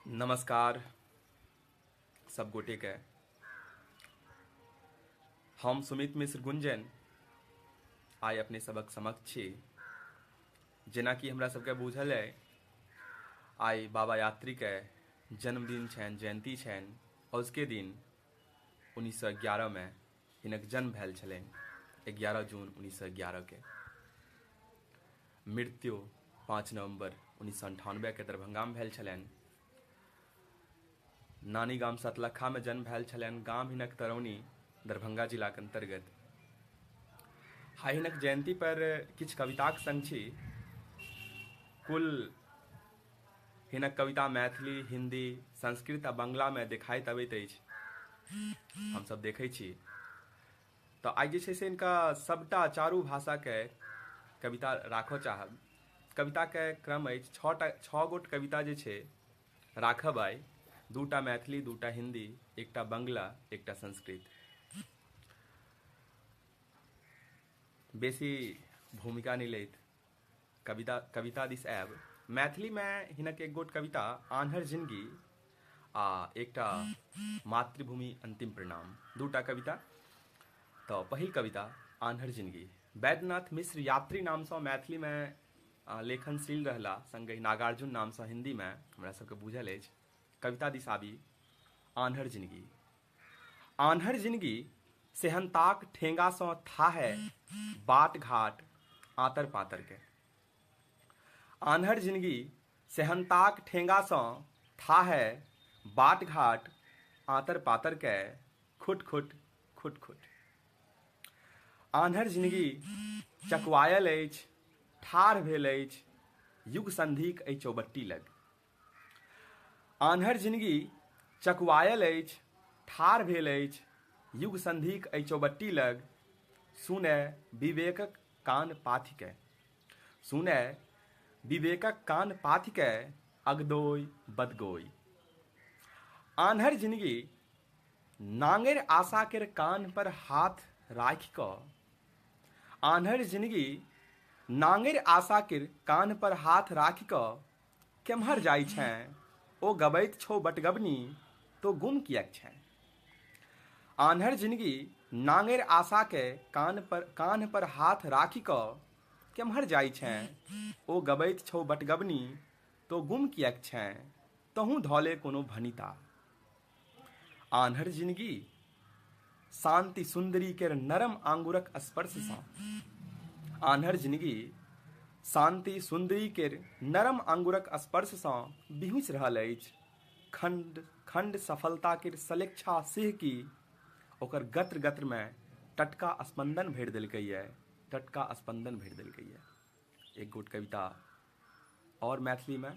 नमस्कार सब गोटे के। हम सुमित मिश्र गुंजन आइ अपने सबक समक्ष छी। जेनाकि हमरा सबके बुझल है, आइ बाबा यात्री के जन्मदिन छनि, जयंती छनि। उसके दिन 1911 में हिनक जन्म भेल छलनि, 11 जून 1911 के। मृत्यु 5 नवम्बर 1998 के दरभंगा में भेल छलनि। नानी गाम सतलखा में जन्म भेल छलनि, गाम हिनक तरौनी, दरभंगा जिलाके अंतर्गत। हाई हिनक जयंती पर किछु कविताक संग छी। कुल हिनक कविता मैथिली, हिंदी, संस्कृत आ बंगला में देखाइत अबैत अछि, हमसब देखै छी। तऽ आइ जे छै से हिनका सबटा चारू भाषाके कविता राखऽ चाहब। कविताके क्रम अछि 6 गोट कविता जे छै राखब आइ। 2टा मैथिली, 2टा हिंदी, 1टा बंगला, 1टा संस्कृत। बेसी भूमिका नहि लैत कविता दिस आयब। मैथिलीमे हिनक एक गोट कविता आन्हर जिनगी आ एकटा मातृभूमि अंतिम प्रणाम, 2टा कविता। तऽ पहिल कविता आन्हर जिनगी। वैद्यनाथ मिश्र यात्री नामसँ मैथिलीमे लेखनशील रहला, संगहि नागार्जुन नामसँ हिंदीमे हमरा सबके बुझल अछि। कविता दिस आबी। आन्हर जिनगी। आन्हर जिनगी सेहनताक ठेंगासँ थाहे बाट घाट आतर पातर के। आन्हर जिनगी सेहनताक ठेंगासँ थाहे बाट घाट आतर पातर के खुट खुट खुट खुट। आन्हर जिनगी चकवायल अछि, ठाढ़ भेल अछि युग संधिक एहि चौबट्टी लग। आन्हर जिनगी चकवायल अछि, ठाढ़ भेल अछि युग संधिक एहि चौबट्टी लग। सुनय विवेकक कान पाथिके, सुनय विवेकक कान पाथिके अगदोइ बदगोइ। आन्हर जिनगी नांगरि आशा केर कान पर हाथ राखि कऽ, आन्हर जिनगी नांगरि आशा केर कान पर हाथ राखि कऽ केम्हर जाइ छें, ओ गबैत छौ बटगबनी तो गुम किएक छें। आन्हर जिनगी नांगरि आशा के कान्ह पर हाथ राखि कऽ केम्हर जाइ छें, ओ गबैत छौ बटगबनी तो गुम किएक छें, तहूँ धौले कोनो भनिता। आन्हर जिनगी शांति सुंदरी केर नरम आंगुरक स्पर्शसँ, आन्हर जिनगी शांति सुंदरी केर नरम आंगुरक स्पर्शसँ बिहुँसि रहल अछि। खंड खंड सफलता केर सलेक्षा सिंह की ओकर गत्र गत्र में टटका स्पंदन भरि देलकैए, टटका स्पंदन भरि देलकैए। एक गोट कविता और मैथिली में,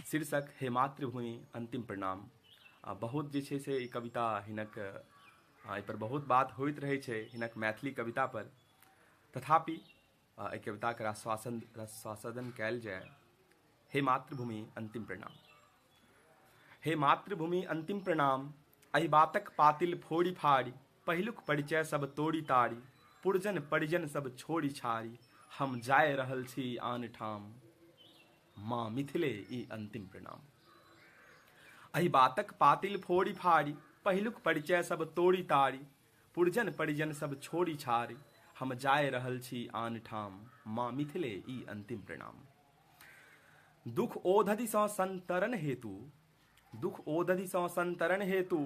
शीर्षक हे मातृभूमि अंतिम प्रणाम। बहुत जे छै से ई कविता हिनक एहिपर बहुत बात होइत रहै छै हिनक मैथिली कविता पर, तथापि एहि कविताके रसास्वादन कयल जाय। हे मातृभूमि अंतिम प्रणाम। हे मातृभूमि अंतिम प्रणाम, एहि बातक पातिल फोड़ि फाड़ि, पहिलुक परिचय सब तोड़ि ताड़ि, पुरजन परिजन सब छोड़ि छाड़ि, हम जाय रहल छी आन ठाम, माँ मिथिले ई अंतिम प्रणाम। एहि बातक पातिल फोड़ि फाड़ि, पहिलुक परिचय सब तोड़ि ताड़ि, पुरजन परिजन सब छोड़ि छाड़ि, हम जाय रहल छी आन ठाम, माँ मिथिले ई अंतिम प्रणाम। दुख ओधधिसँ संतरण हेतु, दुख ओधधिसँ संतरण हेतु,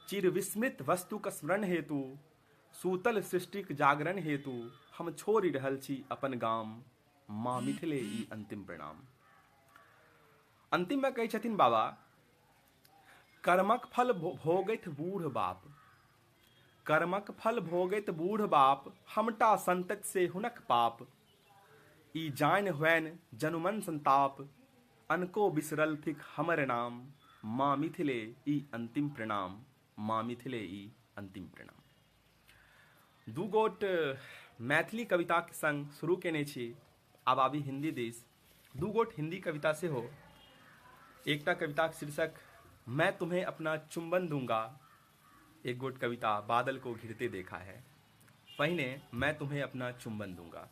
चिर विस्मृत वस्तुक स्मरण हेतु, सूतल सृष्टिक जागरण हेतु, हम छोड़ि रहल छी अपन गाम, माँ मिथिले ई अंतिम प्रणाम। अंतिम में कहै छथिन बाबा, कर्मक फल भोगैत बूढ़ बाप, कर्मक फल भोगैत बूढ़ बाप, हमटा संतत से हुनक पाप, ई जान होइन जनुमन संताप, अनको बिसरल थिक हमर नाम, माँ मिथिले ई अंतिम प्रणाम, माँ मिथिले ई अंतिम प्रणाम। 2 गोट मैथिली कविताके संग शुरू केने छी, आब आबी हिंदी दिस। 2 गोट हिंदी कविता सेहो। एकटा कविताक शीर्षक मैं तुम्हें अपना चुंबन दूंगा, एक गोट कविता बादल को घिरते देखा है। पहिने मैं तुम्हें अपना चुंबन दूंगा।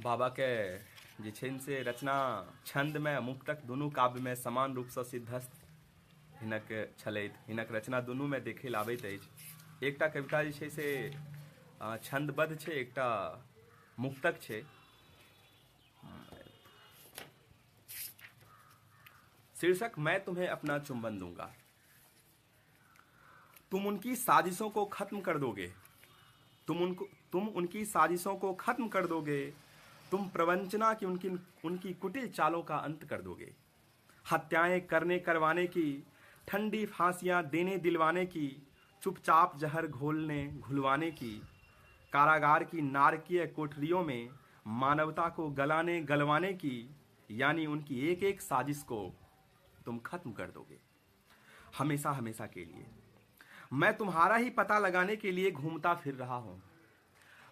बाबा के जे छनि से रचना छन्दमे मुक्तक दुनू काव्यमे समान रूपसँ सिद्धस्त हिनक छलथि। हिनक रचना दुनूमे देखै लए आबैत अछि। एकटा कविता जे छै से छन्दबद्ध छै, एकटा मुक्तक छै। शीर्षक मैं तुम्हें अपना चुंबन दूंगा। तुम उनकी साजिशों को खत्म कर दोगे, तुम उनकी साजिशों को खत्म कर दोगे, तुम प्रवंचना की उनकी उनकी कुटिल चालों का अंत कर दोगे। हत्याएं करने करवाने की, ठंडी फांसियां देने दिलवाने की, चुपचाप जहर घोलने घुलवाने की, कारागार की नारकीय कोठरियों में मानवता को गलाने गलवाने की, यानी उनकी एक एक साजिश को तुम खत्म कर दोगे हमेशा हमेशा के लिए। मैं तुम्हारा ही पता लगाने के लिए घूमता फिर रहा हूं,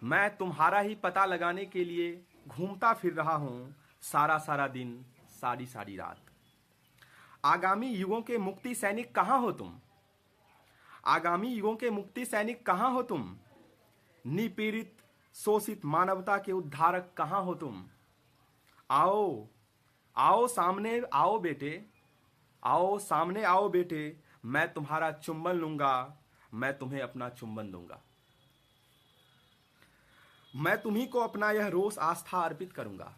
मैं तुम्हारा ही पता लगाने के लिए घूमता फिर रहा हूं, सारा सारा दिन सारी सारी रात। आगामी युगों के मुक्ति सैनिक कहाँ हो तुम, आगामी युगों के मुक्ति सैनिक कहाँ हो तुम, निपीड़ित शोषित मानवता के उद्धारक कहाँ हो तुम। आओ आओ सामने आओ बेटे, आओ सामने आओ बेटे, मैं तुम्हारा चुंबन लूंगा, मैं तुम्हें अपना चुंबन दूंगा। मैं तुम्ही को अपना यह रोष आस्था अर्पित करूंगा,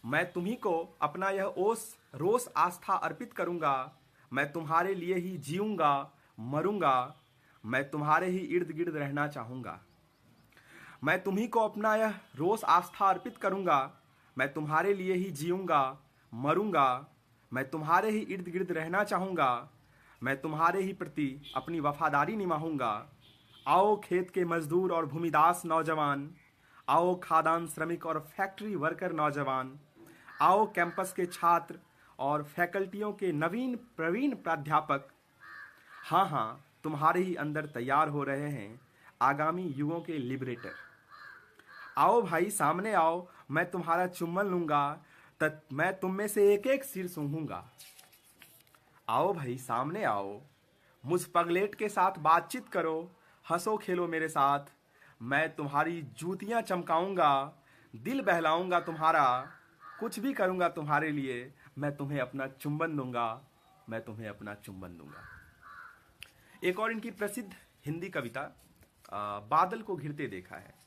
मैं तुम्ही को अपना यह ओस रोष आस्था अर्पित करूंगा, मैं तुम्हारे लिए ही जीऊंगा मरूंगा, मैं तुम्हारे ही इर्द गिर्द रहना चाहूंगा। मैं तुम्ही को अपना यह रोष आस्था अर्पित करूंगा, मैं तुम्हारे लिए ही जीऊंगा मरूंगा, मैं तुम्हारे ही इर्द गिर्द रहना चाहूंगा, मैं तुम्हारे ही प्रति अपनी वफादारी निभाऊंगा। आओ खेत के मजदूर और भूमिदास नौजवान, आओ खादान श्रमिक और फैक्ट्री वर्कर नौजवान, आओ कैंपस के छात्र और फैकल्टियों के नवीन प्रवीण प्राध्यापक, हाँ हाँ तुम्हारे ही अंदर तैयार हो रहे हैं आगामी युगों के लिबरेटर। आओ भाई सामने आओ, मैं तुम्हारा चुम्बन लूंगा, मैं तुम में से एक एक सिर सूंघूंगा। आओ भाई सामने आओ, मुझ पगलेट के साथ बातचीत करो, हंसो खेलो मेरे साथ, मैं तुम्हारी जूतियां चमकाऊंगा, दिल बहलाऊंगा तुम्हारा, कुछ भी करूंगा तुम्हारे लिए, मैं तुम्हें अपना चुंबन दूंगा, मैं तुम्हें अपना चुंबन दूंगा। एक और इनकी प्रसिद्ध हिंदी कविता बादल को घिरते देखा है।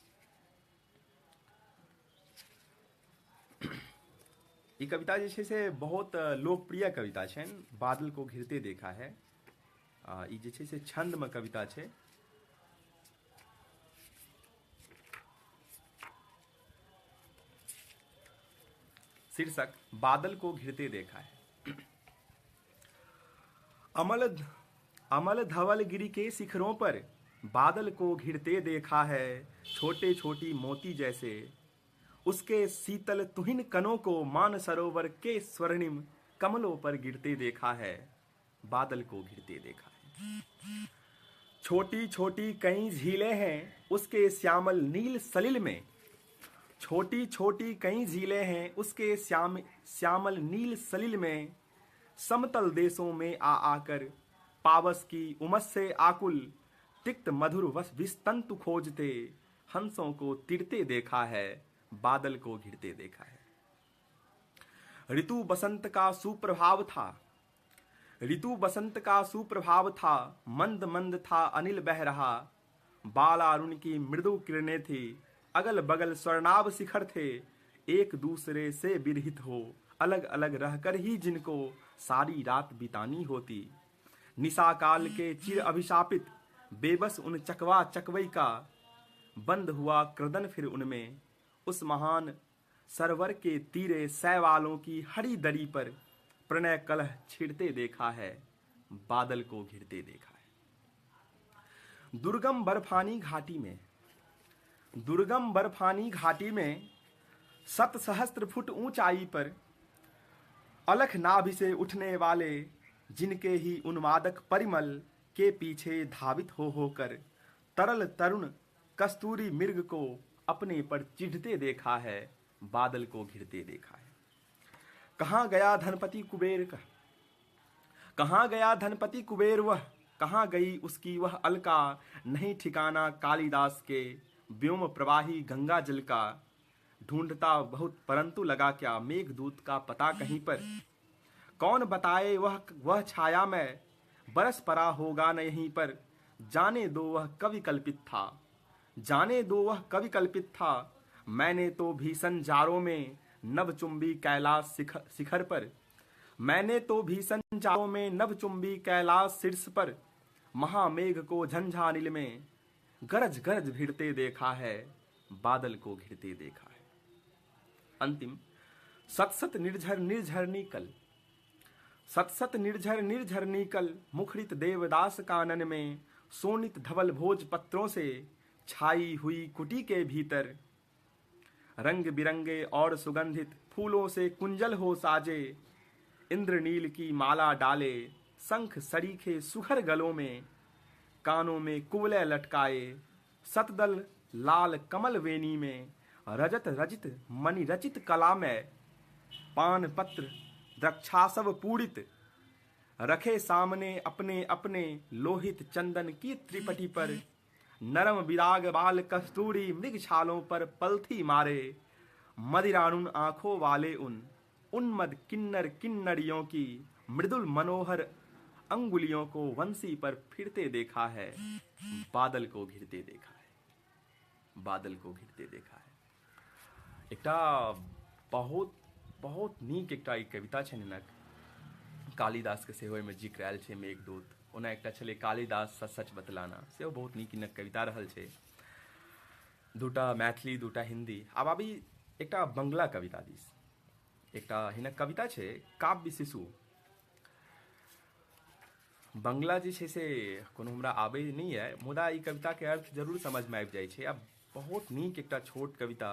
ई कविता जे छै से बहुत लोकप्रिय कविता छनि, बादल को घिरते देखा है। ई जे छै से छंदमे कविता छै। शीर्षक बादल को घिरते देखा है। अमल अमल धवल गिरी के शिखरों पर बादल को घिरते देखा है, छोटे छोटी मोती जैसे उसके शीतल तुहिन कनों को मान सरोवर के स्वर्णिम कमलों पर गिरते देखा है, बादल को घिरते देखा है। छोटी छोटी कई झीलें हैं उसके श्यामल नील सलिल में, छोटी छोटी कई झीलें हैं उसके श्यामल नील सलिल में, समतल देशों में आ आकर पावस की उमस से आकुल तिक्त मधुर वस विस्तंतु खोजते हंसों को तिरते देखा है, बादल को घिरते देखा है। ऋतु बसंत का सुप्रभाव था, ऋतु बसंत का सुप्रभाव था, मंद मंद था अनिल बह रहा, बालारुण की मृदु किरणें थी, अगल बगल स्वर्णाभ शिखर थे, एक दूसरे से विरहित हो अलग अलग रहकर ही जिनको सारी रात बितानी होती, निशा काल के चिर अभिशापित बेबस उन चकवा चकवई का बंद हुआ क्रदन फिर उनमें, उस महान सरवर के तीरे सैवालों की हरी दरी पर प्रणय कलह छिड़ते देखा है, बादल को घिरते देखा है। दुर्गम बर्फानी घाटी में, दुर्गम बर्फानी घाटी में 7,000 फुट ऊंचाई पर अलख नाभि से उठने वाले जिनके ही उन्मादक परिमल के पीछे धावित हो होकर तरल तरुण कस्तूरी मृग को अपने पर चिढ़ते देखा है, बादल को घिरते देखा है। कहाँ गया धनपति कुबेर का, कहाँ गया धनपति कुबेर वह, कहाँ गई उसकी वह अलका, नहीं ठिकाना कालिदास के व्योम प्रवाही गंगा जल का, ढूंढता बहुत परंतु लगा क्या मेघदूत का पता कहीं पर। कौन बताए वह वह छाया में बरस पड़ा होगा न यहीं पर। जाने दो वह कवि कल्पित था, जाने दो वह कवि कल्पित था। मैंने तो भीषण जारों में नवचुंबी कैलाश शिखर पर, मैंने तो भीषण जारों में नवचुंबी कैलाश शीर्ष पर महामेघ को झंझानिल में गरज गरज भिड़ते देखा है, बादल को घिरते देखा है। अंतिम, सत सत निर्झर निर्झरनी कल, सत सत निर्झर निर्झरनी कल मुखरित देवदास कानन में सोनित धवल भोज पत्रों से छाई हुई कुटी के भीतर रंग बिरंगे और सुगंधित फूलों से कुंजल हो साजे, इंद्रनील की माला डाले शंख सरीखे सुघर गलों में, कानों में कुवलय लटकाए सतदल लाल कमल वेणी में रजत रजित मणि रचित कला में पान पत्र द्रक्षासव पूरित रखे सामने अपने अपने लोहित चंदन की त्रिपटी पर नरम विराग बाल कस्तूरी मृग छालों पर पलथी मारे मदिरानुन आंखों वाले उन उन्मद किन्नर किन्नरियों की मृदुल मनोहर अंगुलियों को वंशी पर फिरते देखा है, बादल को घिरते देखा है, बादल को घिरते देखा है। एकटा बहुत बहुत नीक एकटा ई कविता छनि हिनक। कालिदास के सेहो एहिमे जिक्र आयल छै मेघदूत। ओना एकटा छलै कालिदास सच सच बतलाना, सेहो बहुत नीक हिनक कविता रहल छै। दूटा मैथिली, दूटा हिंदी। आब आबी एकटा बंगला कविता दिस। एकटा हिनक कविता छै काव्य शिशु। बंगला जे छै से कोनो हमरा आबै नहि यऽ, मुदा ई कविताके अर्थ जरूर समझमे आबि जाइ छै। आ बहुत नीक एकटा छोट कविता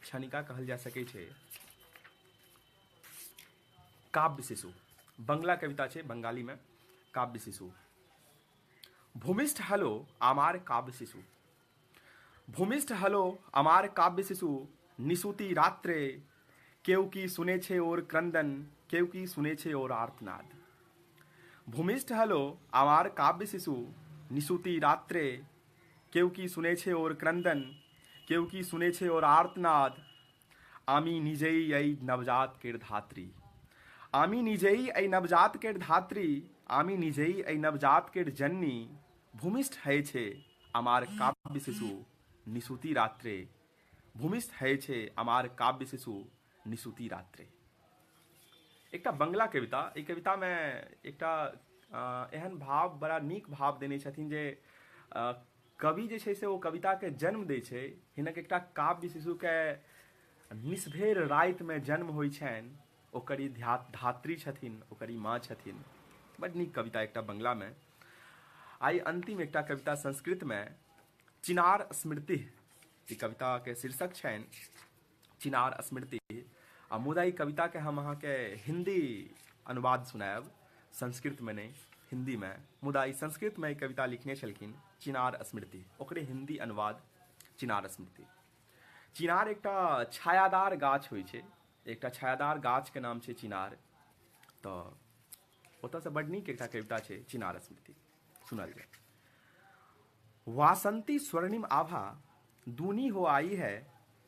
क्षणिका कहल जा सकै छै। काव्य शिशु बंगला कविता छै, बंगालीमे काव्य शिशु। भूमिष्ठ हलो आमार काव्य शिशु, भूमिष्ठ हलो आमार काव्य शिशु निसुती रात्रे केउ की सुनेछे ओर क्रंदन केउ की सुनेछे ओर आर्तनाद। भूमिष्ठ हलो आमार काव्य शिशु निसुती रात्रे केउ की सुनेछे ओर क्रंदन केउ की सुनेछे ओर आर्तनाद। आमी निजेई एई नवजात केर धात्री, आमी निजेई एई नवजात केर धात्री, आमी निजेई एई नवजात केर जननी। भूमिष्ठ हयेछे आमार काव्य शिशु निसुती रात्रे, भूमिष्ठ हयेछे आमार काव्य शिशु निसुती रात्रे। एकटा बंगला कविता। एहि कवितामे एकटा एहन भाव, बड़ा नीक भाव देने छथिन जे कवि जे छै से ओ कविताके जन्म दै छै। हिनक एकटा काव्य शिशुके निसभेर रातिमे जन्म होइ छनि, ओकर ई धात्री छथिन, ओकर ई माँ छथिन। बड नीक कविता एकटा बंगलामे। आइ अंतिम एकटा कविता संस्कृतमे, चिनार स्मृति। ई कविताके शीर्षक छनि चिनार स्मृति। आ मुदा ई कविताके हम अहाँके हिंदी अनुवाद सुनायब, संस्कृतमे नहि, हिंदीमे। मुदा ई संस्कृतमे ई कविता लिखने छलखिन चिनार स्मृति, ओकरे हिंदी अनुवाद चिनार स्मृति। चिनार एकटा छायादार गाछ होइ छै, एकटा छायादार गाछके नाम छै चिनार। तऽ ओतऽसँ बड नीक एकटा कविता छै चिनार स्मृति, सुनल जाय। वासंती स्वर्णिम आभा दूनी हो आई है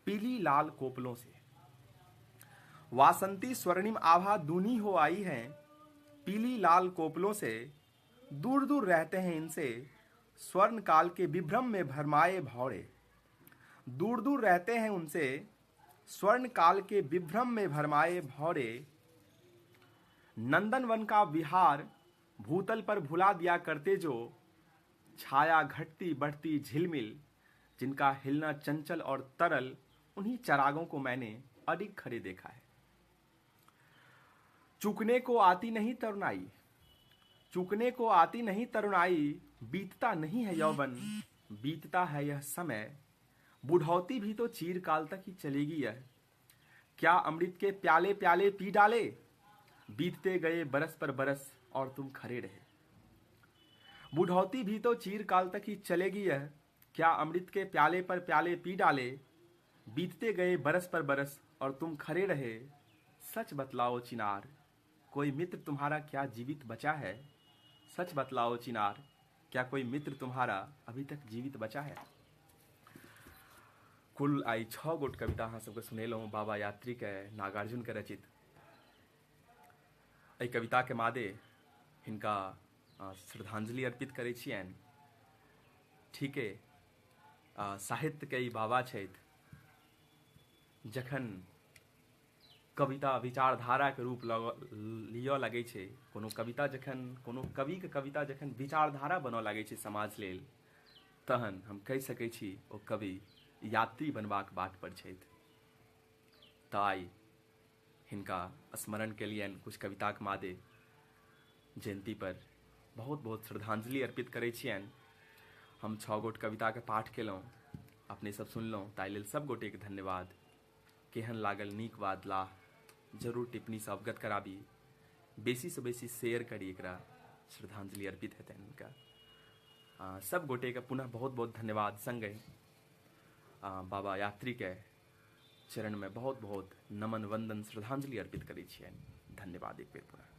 पीली लाल कोपलों से, वासंती स्वर्णिम आभा दूनी हो आई है पीली लाल कोपलों से, दूर दूर रहते हैं इनसे स्वर्ण काल के विभ्रम में भरमाए भौरे, दूर दूर रहते हैं उनसे स्वर्ण काल के विभ्रम में भरमाए भौरे। नंदनवन का विहार भूतल पर भुला दिया करते जो, छाया घटती बढ़ती झिलमिल, जिनका हिलना चंचल और तरल, उन्हीं चरागों को मैंने अडिग खड़े देखा है। चूकने को आती नहीं तरुणाई, चूकने को आती नहीं तरुणाई, बीतता नहीं है यौवन, बीतता है यह समय, बुढ़ौती भी तो चीरकाल तक ही चलेगी यह, क्या अमृत के प्याले प्याले पी डाले, बीतते गए बरस पर बरस और तुम खड़े रहे। बुढ़ौती भी तो चीरकाल तक ही चलेगी यह, क्या अमृत के प्याले पर प्याले पी डाले, बीतते गए बरस पर बरस और तुम खड़े रहे। सच बतलाओ चिनार, कोई मित्र तुम्हारा क्या जीवित बचा है, सच बतलाओ चिनार, क्या कोई मित्र तुम्हारा अभी तक जीवित बचा है। कुल आइ 6 गोट कविता अहाँ सबके सुनेलहुँ बाबा यात्रीके नागार्जुनके रचित। एहि कविताके मादे हिनका श्रद्धांजलि अर्पित करै छियनि। ठीके साहित्यके ई बाबा छथि। जखन कविता विचारधाराके रूप लिअ लगै छै, कोनो कविता जखन, कोनो कविके कविता जखन विचारधारा बनऽ लागै छै समाज लेल, तहन हम कहि सकै छी ओ कवि यात्री बनबाक बाट पर छथि। तऽ आइ हिनका स्मरण केलियनि किछु कविताके मादे। जयन्ती पर बहुत बहुत श्रद्धांजलि अर्पित करै छियनि। हम 6 गोट कविताके पाठ केलहुँ, अपने सब सुनलहुँ, ताहि लेल सब गोटेके धन्यवाद। केहन लागल नीक बादलाह जरूर टिप्पणीसँ अवगत कराबी, बेसीसँ बेसी शेयर करी एकरा, श्रद्धांजलि अर्पित हेतनि हिनका। सब गोटेके पुनः बहुत बहुत धन्यवाद। संगहि बाबा यात्रीके चरणमे बहुत बहुत नमन वंदन श्रद्धांजलि अर्पित करै छियनि। धन्यवाद एक बेर पुनः।